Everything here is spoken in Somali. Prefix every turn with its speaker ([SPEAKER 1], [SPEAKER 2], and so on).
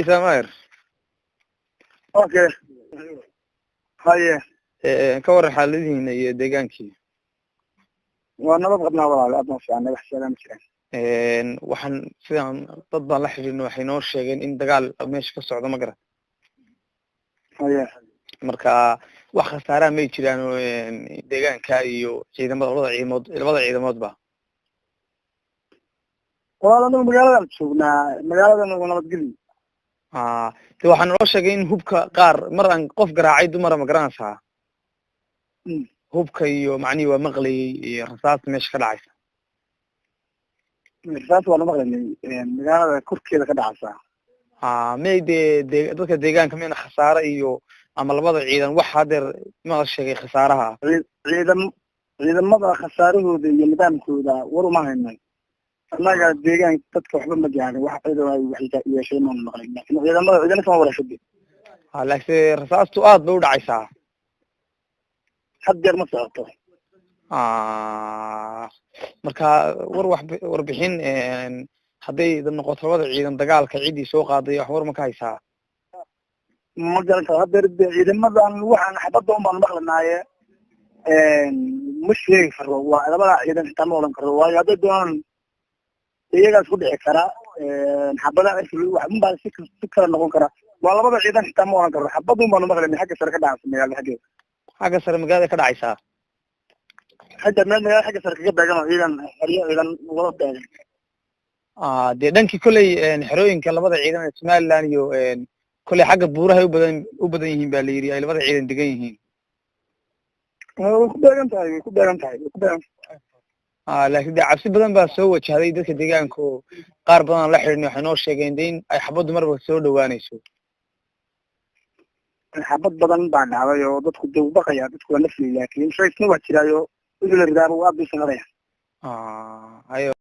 [SPEAKER 1] Samair.
[SPEAKER 2] Okay. Haye.
[SPEAKER 1] Ka waran xaaladihiina iyo deegaankii?
[SPEAKER 2] Waa nabad qabnaa walaal, aad ma fiicnay, wax sheegaa ma jiraan.
[SPEAKER 1] Waxaan sidaan dad baan la xiriirnay, waxay noo sheegeen in dagaal meesha ka socdo, ma garan.
[SPEAKER 2] Haye.
[SPEAKER 1] Marka wax khasaaraha may jiraan oo deegaanka iyo ciidamada, labada ciidamood, labada ciidamoodba?
[SPEAKER 2] Walaal, anagu magaaladan joognaa, magaaladan waa nabadgelyo.
[SPEAKER 1] De waxaa naloo sheegay in hubka qaar mar aan qof garaacay dumara, ma garanaysaa, hubka iyo macnihii waa maqlayay iyo rasaasta meesha ka dhacaysa.
[SPEAKER 2] Rasaas waanu maqlaynay, magaalada korkeeda ka dhacaysa.
[SPEAKER 1] May dee de dadka deegaanka mayna khasaare iyo ama labada ciidan wax hadeer mala sheegay khasaaraha?
[SPEAKER 2] Ciidam ciidamada khasaarahooda iyo nidaamkooda war uma hayno annaga. Deegaanka dadka waxba ma gaarin, wax ciidan ay wax yeeshay maanu maqlin, laakin ciidamada ciidana kama warashade.
[SPEAKER 1] Laakiin rasaastu aad bay u dhacaysaa.
[SPEAKER 2] Had jeer ma socoto.
[SPEAKER 1] Marka war wax warbixin hadday noqoto labada ciidan dagaalka ciddii soo qaaday, wax war ma ka haysaa?
[SPEAKER 2] Ma garan karo hadeer, de ciidamadan waxaan xabadda un baanu maqlanaaye, ma sheegi karo waa labada ciidan, xitaa ma odhan karo, waayo hadday doonaan iyagaa isku dhici kara, xabadaha wax un baa si si kala noqon kara. Waa labada ciidan xitaa ma odhan karo, xabad un baanu maqlanay xagga sare ka dhacaysa, magaalada xaggeeda.
[SPEAKER 1] Xagga sare magaalada ka dhacaysaa?
[SPEAKER 2] Xagga meel magaalada xagga sare kaga beegan oo ciidan xeryo ciidan wada beegan.
[SPEAKER 1] Dee dhankii kolley xerooyinka labada ciidan ee Somaliland iyo kolley xagga buurahay u badan yihiin ba la yidhi, ay labada ciidan degan yihiin.
[SPEAKER 2] Way ku beegan tahay, way ku beegan tahay, way ku beegan.
[SPEAKER 1] Laakiin dee cabsi badan baa soo wajahday dadka deegaanka oo qaar badan aan la xidhiidhnay waxay noo sheegeen de in ay xabaddu marba soo dhawaanayso.
[SPEAKER 2] Xabad badan baa dhacday oo dadku dee u baqaya, dadku waa nafli, laakiin shaysna waa jiraayo wixii la ridaaba aad bay shaqadaya.
[SPEAKER 1] Ayo.